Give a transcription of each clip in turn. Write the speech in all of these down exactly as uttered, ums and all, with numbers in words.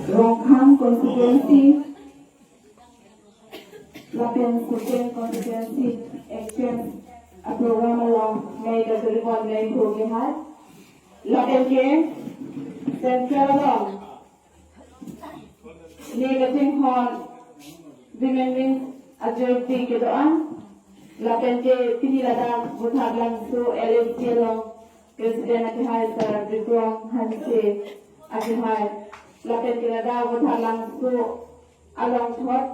Rongkhang constituency lapen Socheng constituency exchange a-program along mei kachoripon mei phu kehai. Lapen ke central along ne kachinghon Women Wing ajirpi kedo-an. Lapen ke pini ladak Butharlangso L A C along President akehai Sir Bikram Hanse akehai. Lapen ke ladak Butharlangso along thot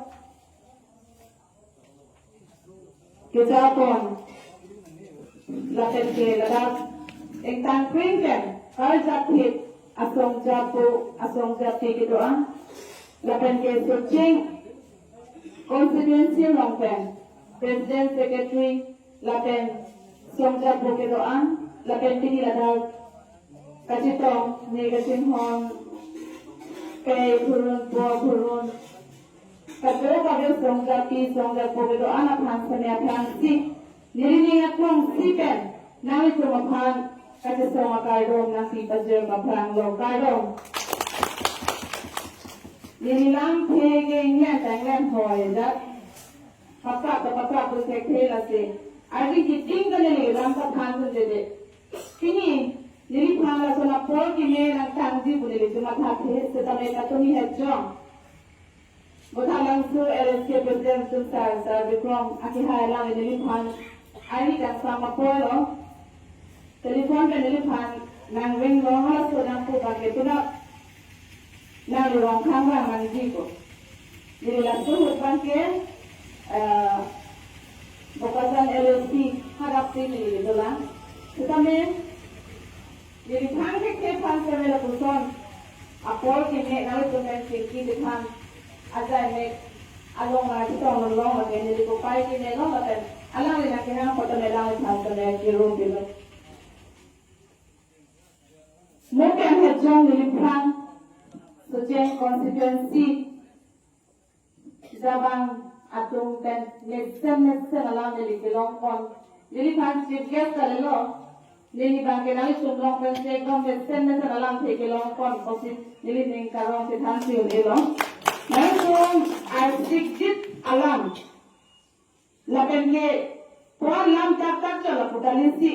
kejapon. Lapen ke ladak ingtang kring pen karjap thip asong japo asong japi kedo-an. Lapen ke Socheng constituency along pen President, Secretary lapen song japo kedo-an. Lapen pini ladak kachetong ne kachinghon pei phurun po phurun kadokave song japi song japo kedo-an aphan sene aphan si neli ning aklong si pen nanglitum aphan kachesong akardom nangpi pajir aphrang lo, kardom. Neli lamthe ke ingyan tanglen hoi jat. Pakap ta pakap pu thekthe lasi. Ardi kiting ta neli lam ta than dun dede. Pini neliphan lason apor keme nangtangji pu nelitum mathathe, setame katumi hejong Butharlangso L A C President atum Sir, Sir Bikram akehai alangli neliphan arni kangsam apor lo. Telephone pen neliphan nangvinglo, halaso nangpu abang ke penap nangli Rongkhang vang nangji ko. Neli laso ahut abang ke, eh, Bokajan L A C hadak si neli dolang. Setame neliphan thekthe aphan seme lapuson apor keme nanglitum pen chingki chethan ajai mek along nangchetong long lake neli kopai keme long lapen alangli nangkehang apot tame alangliphan seme kirum pilo. Mo pen hejong neliphan Socheng constituency jabang atum pen mesen mesen alam neli kelongpon. Neliphan chief guest kalilo. Neli abang ke nanglitum along pen si ekdom mesen mesen alamthe kelongpon pusi neli ning karong chethan si un-e lo. Nanglitum arsikjit alam lapen ke puan lam tak tak chot lapu ta neli si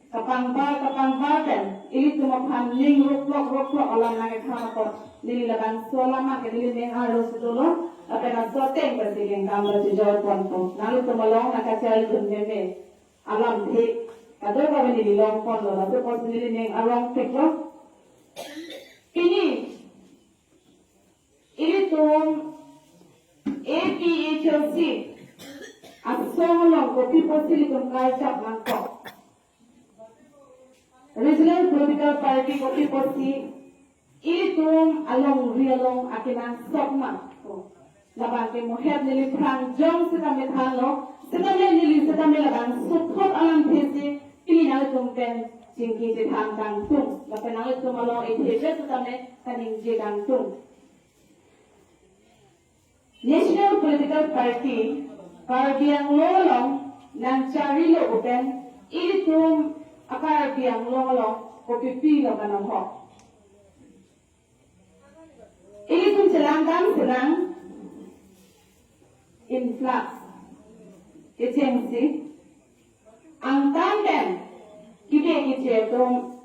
kapangbar kapangbar pen ilitum aphan ning ruklok ruklok alam nangkethan apot neli labangso alam ke neli ning arlo si dolo, lapen laso ateng pen si kengkam ta chejor ponpo. Nanglitum along nangkacharli dun meme alamthe kadokave neli longponlo, laso apot neli ning arongpiklo. Pini ilitum A P H L C asong along kopi pusi ilitum karjap nangkok, regional political party kopi pusi ilitum alongri along akenangsot ma, labang ke muhet neliphrang jong setame thanlo, setame neli setame labangso thot alamthe si pini nanglitum pen chingki chethan kangtung, lapen nanglitum along ithebe setame kaningje kangtung. National Political Party Karbi Anglong along nangcharlilo pu pen ilitum a-Karbi Anglong along kopipi lo kanong ho. Ilitum chelangdam senang influx kechengsi angtan pen kibe kiche atum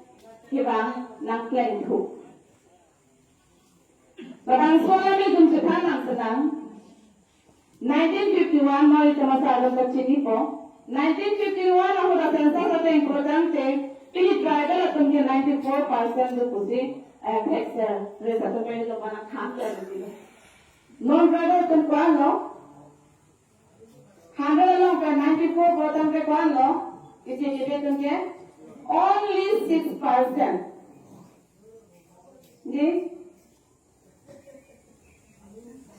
kevang nangplengthu. Labangso alam ilitum chethan nang senang. Nineteen fifty-one mo itum asar atum ta chinipo. Nineteen fifty-one ahut a-census ateng pura tangte pini tribal atum ke ninety-four percent do pusi, eh, tax, eh, rates atum ke ilitum aphan than ke ilitum. Non-tribal atum ko-an lo? Hundred along ke ninety-four pura tangte ko-an lo? Isi isi atum ke only six percent. Di?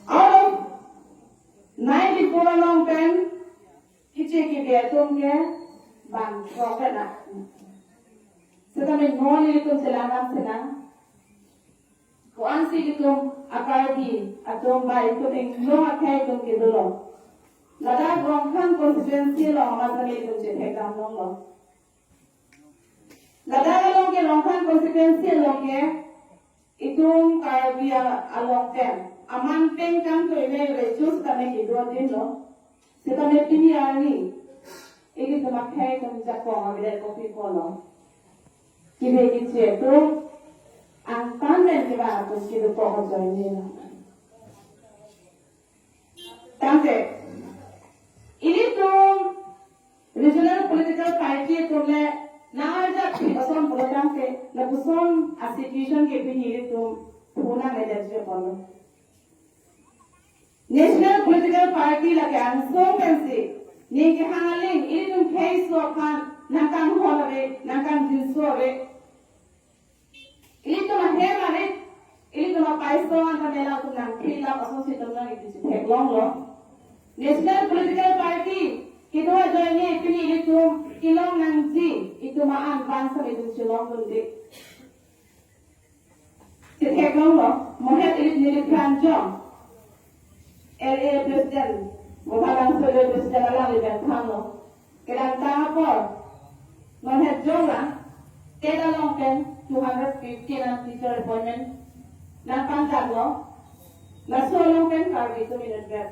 Out of ninety-four along pen kiche kibe atum ke bang throk pen a. Setame non ilitum chelangdam senang. Ko-ansi ilitum a-Karbi atum ba ilitum inglong akhei atum kedo lo. Ladak Rongkhang constituency along amat kami ilitum chethekdam longlo. Ladak along ke Rongkhang constituency along ke itum Karbi a-, along pen aman pen kangtui me reduce kame kedo adim lo. Sitame pini arni ilitum akhei atum ajakong avedet kopi pulo. Kibe kiche atum angtan pen kiba atum kedokok ajoine lo. Tangte ilitum regional political party atum le nang-arjap si pason pulo tangte lapuson a-situation ke pini ilitum phonang le jajir pulo. National political party lake angsong pensi ning kehang aling ilitum khei so aphan nangkanghon ave, nangkangjinso ave. Ilitum ahem arit, ilitum apaiso anta mela atum nangphi lap asonsi itum nang ilitum si theklonglo. National political party kedo ajoine pini ilitum kelong nangji, itum a-an bang sam itum chelongdunde. Si theklonglo, mohet ilit neli pranjong L A president, Mobhalangso L A president alangli benthanlo. Kedamtang apor, non het jongla, TET along pen two hundred fifty nang teacher appointment nangpangdaklo, laso along pen Karbi atum inutvet.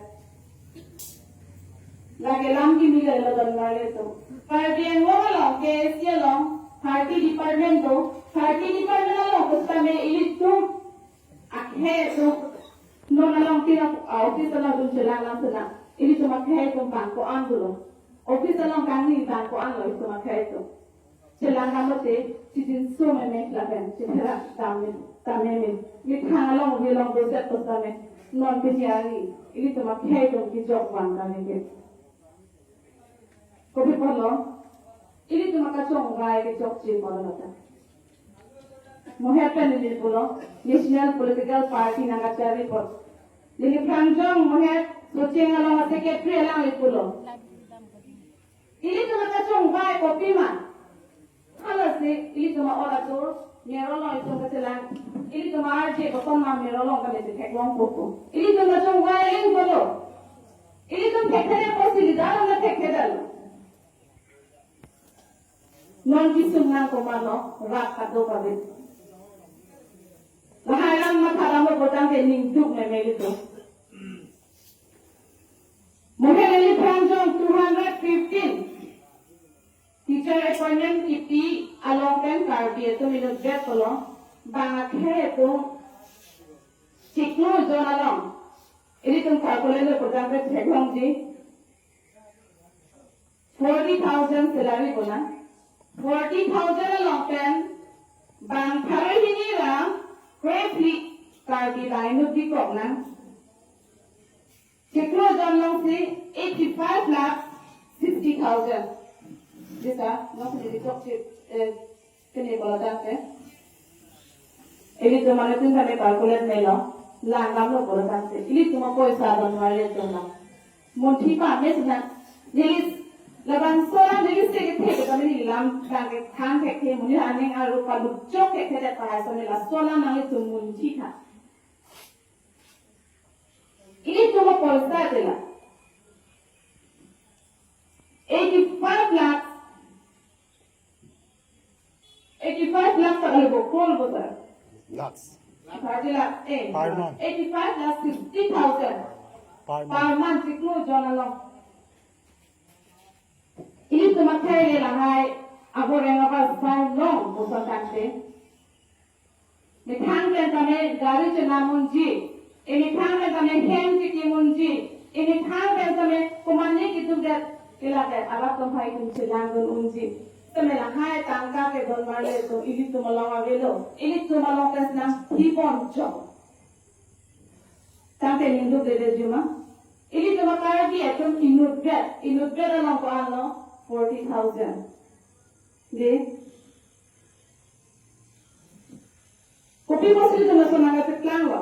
Lake lam kimi lelo don marli atum. Karbi Anglong along, K A C along, thirty department do, thirty department along pusitame ilitum akhei atum non along tin a-office along itum chelang lang senang. Ilitum akhei atum bang ko-an dolo. Office along kangni bang ko-an lo itum akhei atum. Chelang kalote, chijinso meme lapen, chetherak dam me, dam meme. Methang along, ave along doset pusitame. Non pini arni, ilitum akhei atum kejok van kami ke. Kopi pulo, ilitum akachongvai kechokche pulo ta. Mohet pen neli pulo, national political party nangkachari pulo. Neli pranjong mohet, Socheng along a-secretary alangli pulo. Ilitum akachongvai kopima. Halasi ilitum a-ot atur, Mero along itum kachelang. Ilitum a-R J koson ma Mero along kami si theklongpo pu. Ilitum kachongvai aling pulo. Ilitum thekthedet pusi leader along thekthedetlo. Non kesung nang komatlo, rat kadokave. Lahai alam matha damlo pulotangte ningduk meme ilitum. Mohet neli pranjong two hundred fifteen teacher appointment kipi along pen Karbi atum inutvet pulo, bang akhei atum chiklo zone along. Ilitum calculate lo pulotangte theklongji. Forty thousand salary bona. Forty thousand along pen bang pharo hini ra kre-phli Karbi bang inutdikok nang. Chiklo zone alongsi eighty-five lakh sixty thousand. Jita, nong sini dikok chip, eh, kene pulotangte. Ilitum anetin tame calculate melo, lang damlo pulotangte. Ilitum apoisa don marli atum lang. Munthi pame sina. Neli labangso alam neli se kethe ke tame neli lam bang kethan thekthe, monit aning arlo palukchok thekthedet pahai so neli laso alam nanglitum munthi tha. Ilitum apoisa te la. Eighty-five lakhs. Eighty-five lakhs tak albo, crore bo sir. Lakhs. Thirty lakhs, eh. Per month. Eighty-five lakhs sixty thousand. Per month. Per month, chiklo zone along. Ilitum akhei le lahai, aboreng abar sai long, bosan tangte. Methang pen tame gari chenam unji, emethang pen tame hem chikim unji, emethang pen tame komane keduk det, keladet arat atum hai atum chelangdun unji. Tame lahai tangka ke don marli atum ilitum along avelo, ilitum along pen nangphi ponchok. Tangte ningdukdedet juma. Ilitum a-Karbi atum inutvet, inutvet along ko-anlo forty thousand. De. Kopi pusi ilitum laso nangkacheklanglo.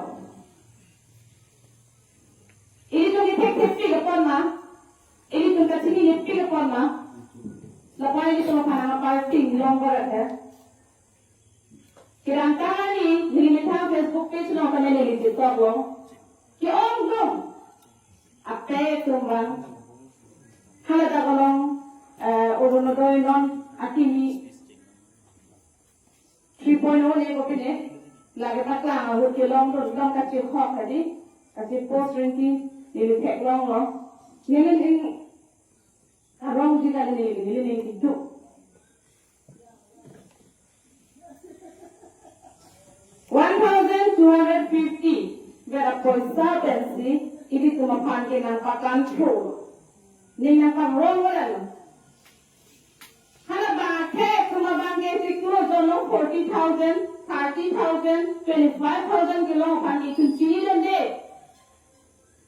Ilitum kethekthepik apot ma, ilitum kachinipik apot ma, lapu ilitum aphan aparting long barat he. Kedamtang arni, neli methang Facebook page along tame neli chetoklo. Ke-ongdung ape atum bang. Haladak along, eh, Orunodoi non akimi three point oh ne kopine. Lake paklang ahut kelongdun, long kachihok hadi, kachipost rinti, neli theklonglo. Neli ning arongji kali neli, neli ning keduk. One thousand two hundred fifty vet apoisa pensi ilitum aphan ke nangpakanthu. Ning nangparong wala lo. Hala bangke itum abangke siklo jono forty thousand, thirty thousand, twenty-five thousand kelong aphan itum chinidunde.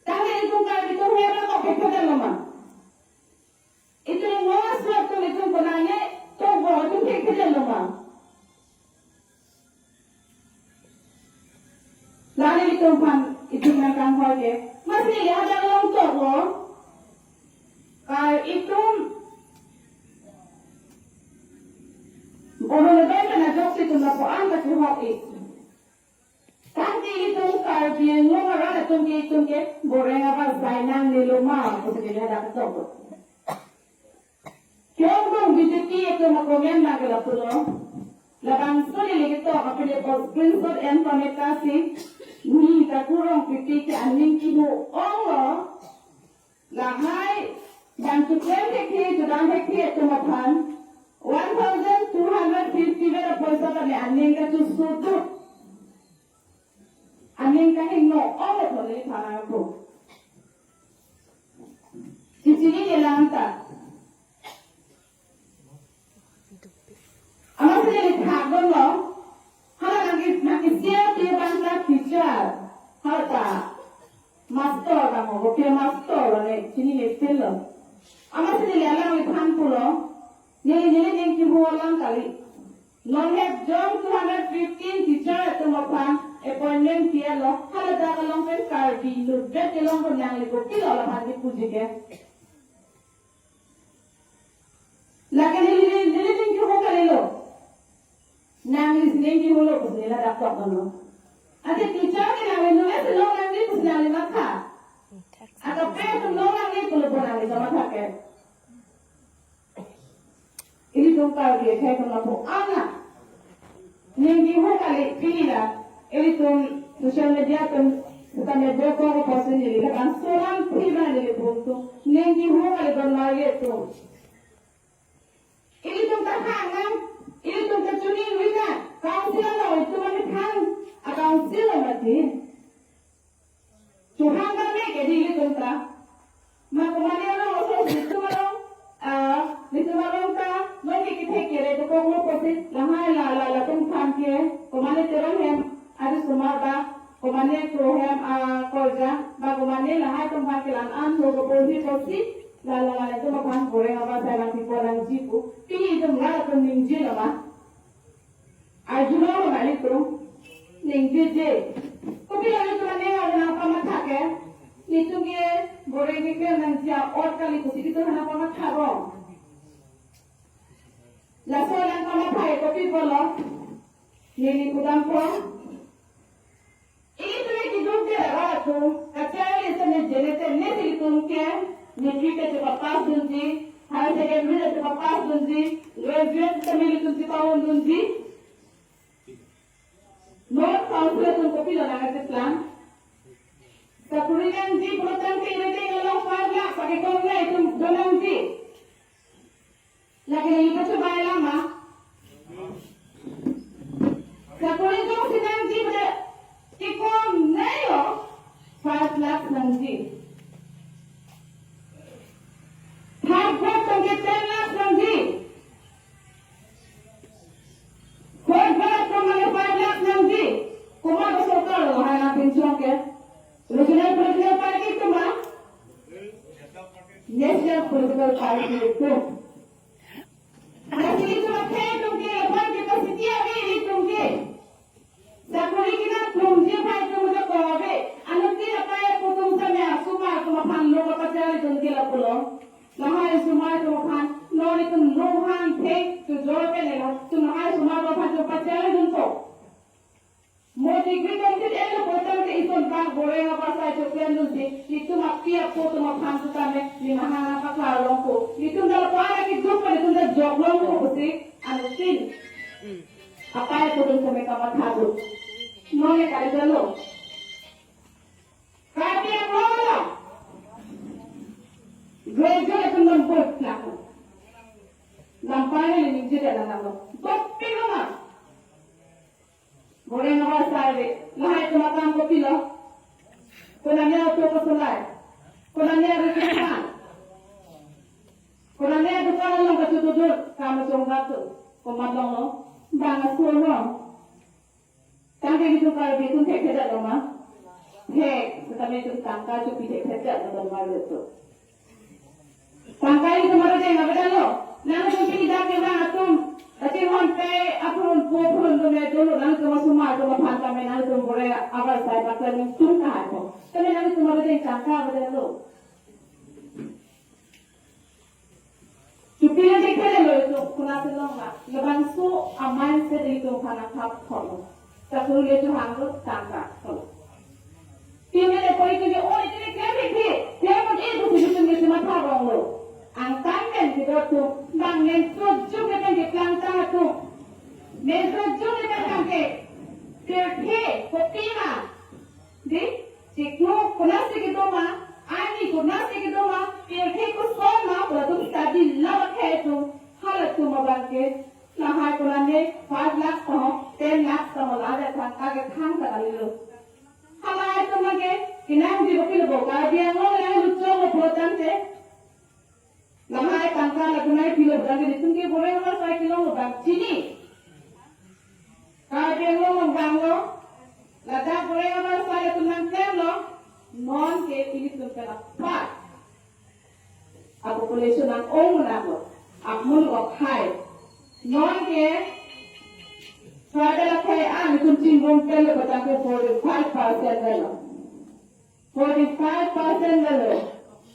Tangte itum Karbi atum hera ko kepedaloma. Itum ngo aswak atum itum konane tongbo atum kepedaloma. Lale itum aphan itum nangkanghoi ke. Masi hadak longtoklo. Ka itum Orunodoi pen ajoksi itum lapu-an kachihok-ik. Tangte itum Karbi Anglong arat atum ke itum ke boreng abasai nangneloma pusi neli hadak toklo. Kyongdong B J P atum a-comment lake lapulo. Labangso neli ketok aphi le screenshot en pameta si. Ni kakurong pipi ke aning kihu onglo. Lahai bang chuklem thekthe, chudam thekthe atum aphan one thousand two hundred fifty vet apoisa ta ne aning kachusuduk. Aning kahingno onglo thoni thana ko. Ichini kelang ta. Amatsi neli thakdunlo, hala nangke, nangke C R P F abang ta teacher, hala ta master ta mo, kopi master lo ne, chinine pilo. Amatsi neli alangliphan pulo, neli, neli ning kihu alam kali. Non het jong two hundred fifteen teacher atum aphan appointment piya lo, hala dak along pen Karbi inut vet kelongdun nangli kopilo laphan kipuji ke. Lake neli, neli, neli ning kihu kalilo. Nangli si ning kihulo pusi neli ladak tokdunlo. Ante teacher ke nangli nunesi long nangji pusi nangli matha. Aka pe atum long nangji pulo pu nangli kamatha ke. Ilitum Karbi akhei atum lapu-an ning kihu kali pila. Ilitum social media atum seta network ko ko post neli labangso alam phi ba neli bung tu ning kihu kali don marye tu. Ilitum ta hang nang, ilitum ta chuning ri nang, council along itum amethang a-council lo mati. Chuhang ba me ke di ilitum ta. Ma komane along oso ilitum along, ah, ilitum along ta, non ke kithek kere dokoklo pusi, lahai la, la, latum aphan ke, komane Teron hem, arisomar ba, komane Kro hem, ah, korja, ba komane lahai atum aphan ke la-an lo koposi pusi, la, la, la, latum aphan boreng abasai nangpipo nangji pu, pini itum la latum ningjelo ma. Arjulo ma ilitum, ningjeje. Kopilo ilitum aning arlo nangpamatha ke, ilitum ke boreng keklem nangji a-ot kali pusi ilitum nangpamatha ro. Laso nangpamatha ke kopi pulo, neli pudampo. Ilitum ke keduk ke arat atum, kacharli seme jenete ne ilitum ke, matric ke chepapass dunji, higher secondary ke chepapass dunji, graduate seme ilitum chepa-un dunji. Non council atum kopilo nangkacheplang. Sakori nangji pulo tangte ilitum along five lakh pake kong nai atum do nangji. Lake neli kachobai lama. Sakori jongsi nangji pada kekong nai lo five lakh nangji. Third grade tangte ten lakh nangji. Fourth grade tangte five lakh nangji. Komat sorkar lo hai nangpinchong ke? Regional political party atum ma? National political party atum. Lasi ilitum akhei atum ke, lapu-an capacity ave ilitum ke. Sakori kena klumji aphai atum ke kong ave. Anuttin apei apo atum seme asomar atum aphan lo kapacharlidun ke lapulo. Lahai asomar atum aphan, non itum lo hang thek chojor pen elo, itum lahai asomar atum aphan chepacharlidunpo. Mo degree complete etlo pu tangte itum bang boreng abasai choklem dunji, itum api apo atum aphan tu tame, ni mahang nangpaklar longpo. Itum ta lapu-an keduk pen itum ta jok longpo pusi, anuttin apei apo atum seme kamatha dun. Non le kali jalo. Karbi Anglong lo. Graduate atum non bot lako. Lampai le ningje de la nanglo. Bot pilo ma. Boreng abar asai le. Lahai atum akam kopilo. Konane auto kosolai. Konane aru kesan. Konane adukan along kachotodun. Kam chongbat tu. Komat longlo. Bang aso lo. Tangka itum Karbi atum thekthedet lo ma? Thek, setame itum tangka chopi thekthedet lo ma lo to. Tangka itum arideng avedetlo. Nangtum pini dak ke bang atum. Kachinghon pe aphurun po phurun atum le dolo, nangtum asomar atum aphan tame nangtum bore abar asai bakla nangtum kahai po. Tame nangtum arideng tangka avedetlo. Chupilo chekhele lo itum, konat si long la. Labangso a-mindset itum aphan athap thotlo. Chakuri le chohanglo, tangka thotlo. Pini le pori itum ke, o itum ke kre kre kre, kre mo e bu itum ke matha ronglo. Angtan pen kedo atum, bang menso jung ke pen keplang tang atum. Menso jung ke pen tang ke, pirthe, kopi ma. Di, chiklo, konatsi kedo ma, ani konatsi kedo ma, pirthe koson ma, pu latum study lama khe atum, halatum abang ke, lahai konane, five lakhs tang ho, ten lakhs tang ho, la ada thangta kethang ta kalilo. Halahai atum abang ke, kenangji bokil bo, Karbi Anglong le luchong lo pulotangte. Lahai tangka lagunai pilo bang ke itum ke boreng abar asai kelong lo bang chini. Karbi Anglong along bang lo. Ladak boreng abar asai atum nangklemlo. Non ke ilitum pen apar. A population nang-ong nang lo. Amun okhai. Non ke. Tribal akhai an itum chingrum pen lo batang ke forty five percent lo. Forty-five percent lo.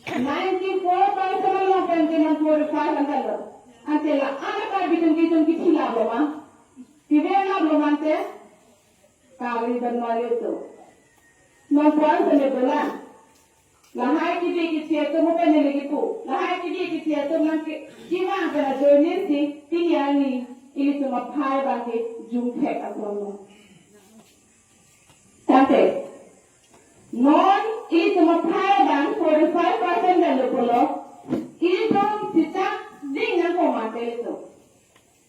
Ninety-four percent along pen ke non forty-five an lo. Ante la anak Karbi atum ke itum kithi lap lo ma? Kiver lap lo ma ante? Kali dan mali tu. Non percent le bola. Lahai kidi kithi atum mo pen le kipu. Lahai kidi kithi atum nang ke kiwang pen ajoine si pini arni ilitum aphai bang ke jung thek atum lo. Tangte. Non ilitum aphai bang forty-five percent lo pulo. Ilitum chechak ding nangpo ma te ilitum.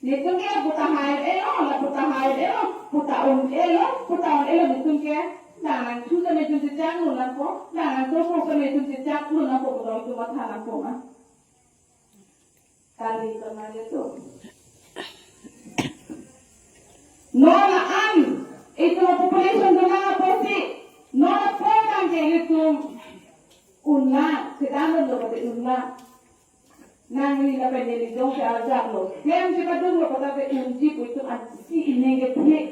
Nelitum ke la pu tahai elo, la pu tahai elo, pu ta-un elo, pu ta-un elo nelitum ke. Dang nangthu tame itum chechak un nangpo, dang nangthu tame itum chechak un nangpo, pu itum matha nangpo ma. Kali kemari tu. Non la-an, itum population dolang apotsi, non apot tangte itum unla, sedang lo pati unla. Nangli lapen neli jongsi arjap lo. Klem si kadung lo kota pe unji pu itum ansi ineng ke thik.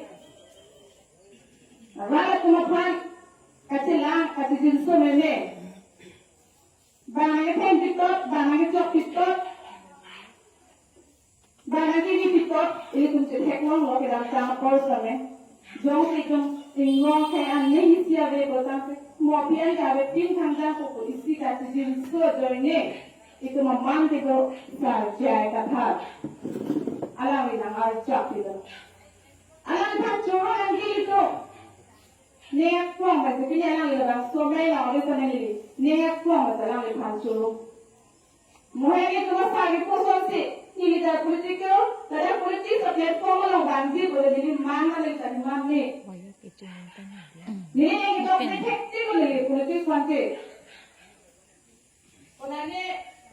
Rat atum aphan kachelang, kachijinso meme. Bang nangkethem pitot, bang nangkechok pitot, bang nangkeni pitot, ilitum chethek longlo kedamtang apor same. Jongsi itum inglong ke an nehi si ave botang ke, mo pi an ke ave pin thangjang koko isi kachijinso ajoine, itum aman kedo Sar J I Kathar. Alangli nang-arjap pilo. Alangphan choro nangji ilitum. Nek pong ba pini alangli labangso mei la ori kone neli. Nek pong ba alangliphan choro. Mohe ke tuma sagi kosonsi. Neli ta political, ta politics a platform along bangji bole neli man na le tadi man ni. Neli yang kita politik ti ko neli politics mante. Konane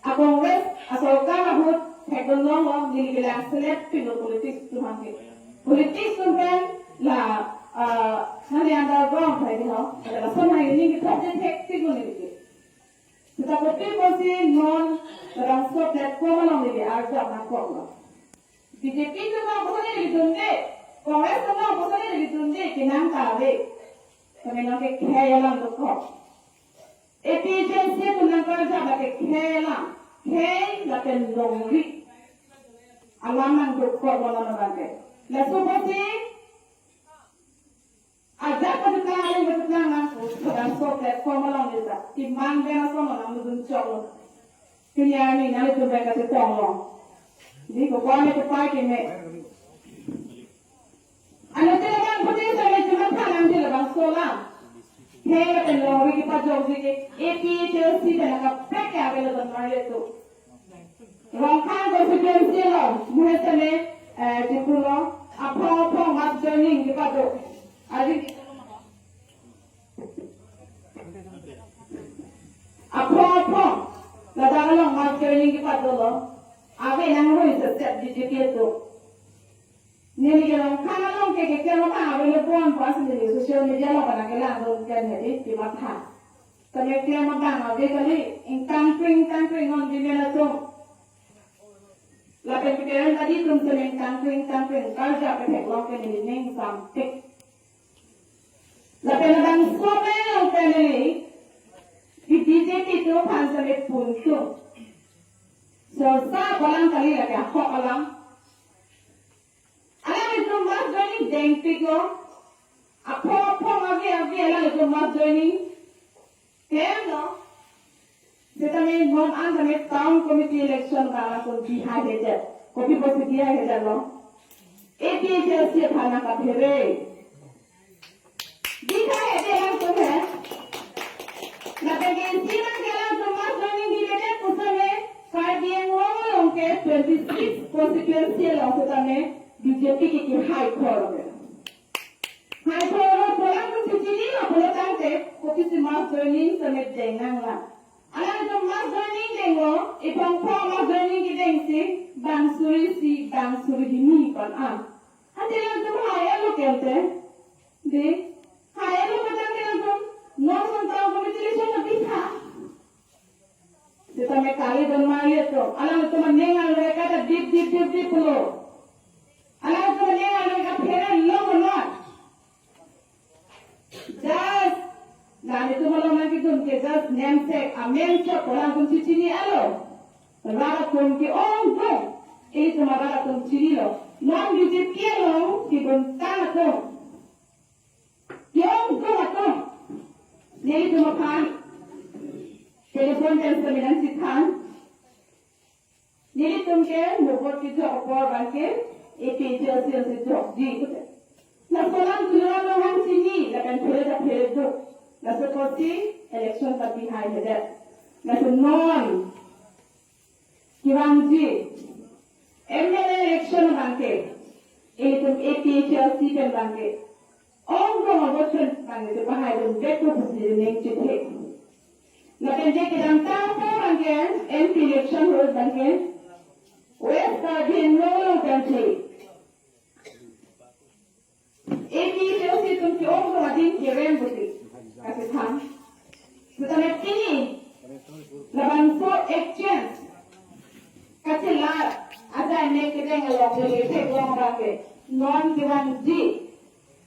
a Congress a sorkar ahut thekdun longlo neli kelang select pilo politics atum hangke. Politics atum pen la, ah, nane underground hai di ho. Ada lason hai neli kita je thek si ko neli ke. Kita kopi kosi non labangso platform along neli arjap nangkoklo. B J P atum nang koson neli dunde, Congress atum nang koson neli dunde, kenang kave. Kami nang ke khei alam dokok. A P H L C atum nangkarjap lake khei alam, khei lapen longri. Alam nangdokok lo non abang ke. Laso apotsi ajat patukang aling patukang nang, labangso platform along neli ta. Imang ben ason lo nangdun choklo. Pini arni nanglitum pen kachetong lo. Di ko kwan ke pai ke me. Ano te lang putih sa me cuma thalang. Te lapen longri kepajokji ke A P H L C pen akaprek ke available mari tu. Rongkhang constituency along, muhe sene, eh, Diphu along, aphong aphong mass joining kepado. Adi aphong aphong, ladak along mass joining kepadolo. Ave nang rui sesep B J P tu. Neli ke Rongkhang along ke keklem abang ave le pon pas neli social media along kana kelang dun pen hedi kematha. Kami keklem abang ave kali, ingkangpring ingkangpring non di mena tum. Lapen pekeren tadi tum sene ingkangpring ingkangpring karja ketheklong ke neli ning sampik. Lapen labangso pen along pen neli ke B J P tu aphan sene pun tum. Sorsa kolang kali lake ahok alam. Alanglitum mass joining dengpiklo. Aphong aphong ave ave alanglitum mass joining klemlo. Setame non an tame town committee election abang alanglitum bihai hejet. Kopi pusi bihai hejetlo? A P H L C aphan nangkaphere. Bihai hedet alanglitum he. Lapen ke isi nang ke alanglitum mass joining biledet pusonle Karbi Anglong along ke twenty six constituency along setame B J P ke kehai khor ke. Hai khor lo pulang tu chichinilo pulo tangte kopisi mass joining setame deng nanglang. Alanglitum mass joining denglo, iphong phong mass joining kedengsi bang suri isi bang suri hini pen an. Ante alanglitum hai alo kente. Dei, hai alo patang ke alanglitum non non town committee election lo bitha. Setame kali don mari atum. Alanglitum aning arlo ke kada dip dip dip dip pulo. Alanglitum aning arlo ke kaphere lo non. Just nelitum along nangkedun ke just namesake amen chot alanglitum chichini alo. Rat atum ke-ongdung. Ilitum arat atum chinilo. Non B J P along kedun tang atum, ke-ongdung atum, nelitum aphan telephone pen seminan sithan. Nelitum ke mo vote kejok apor abang ke A P H L C si jokji. Laso alam tuluan along hang chini, lapen phere ta phere duk. Laso apotsi election ta bihai hedet. Laso non kevangji M L A election abang ke, ilitum A P H L C pen abang ke, ongdung avote pen abang ke pahai dun vek pusi ning chethe. Lapen je kedamtang apor abang ke M P election ahut abang ke West Karbi Anglong along pensi A P H L C atum ke-ongdung adin kerem pusi kachethan. Setame pini labangso exchange kachelar ajai ne kedeng along ke theklong abang ke non kevangji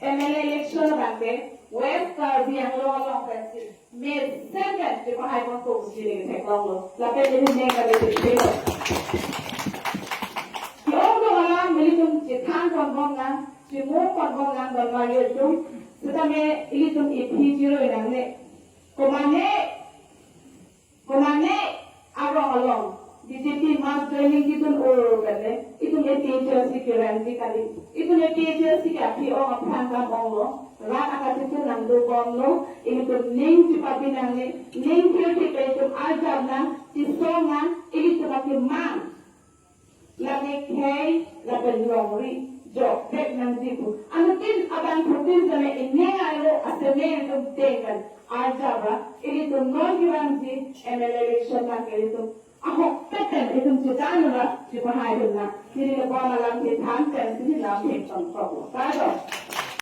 M L A election abang ke West Karbi Anglong along pensi mesen pen chepahai pon pusi neli theklonglo. Lapen neli ning kali chepilo. Ke-ongdung alam ilitum chethan ponbom nang, chemu ponbom nang don mari atum. Setame ilitum iphi chiroi nangne. Komane, komane arong along B J P mass joining kedun oro kane, itum A P H L C kerem di kali. Itum A P H L C ke aphi ong aphan kam onglo. Rat akachetun nangdobomlo. Ilitum ning chepabi nangne, ning phirthe pen itum arjap nang, chisong nang, ilitum akemang. Lake khei lapen longri jokvek nangji pu. Anuttin abangphutin seme ining arlo aseme atum dengkan arjap ra, ilitum non kevangji M L A election abang ke ilitum ahokpet pen itum chethan ra chepahai dun nang. Neli le bon alam chethan pen neli lam thek tong kok. Kado.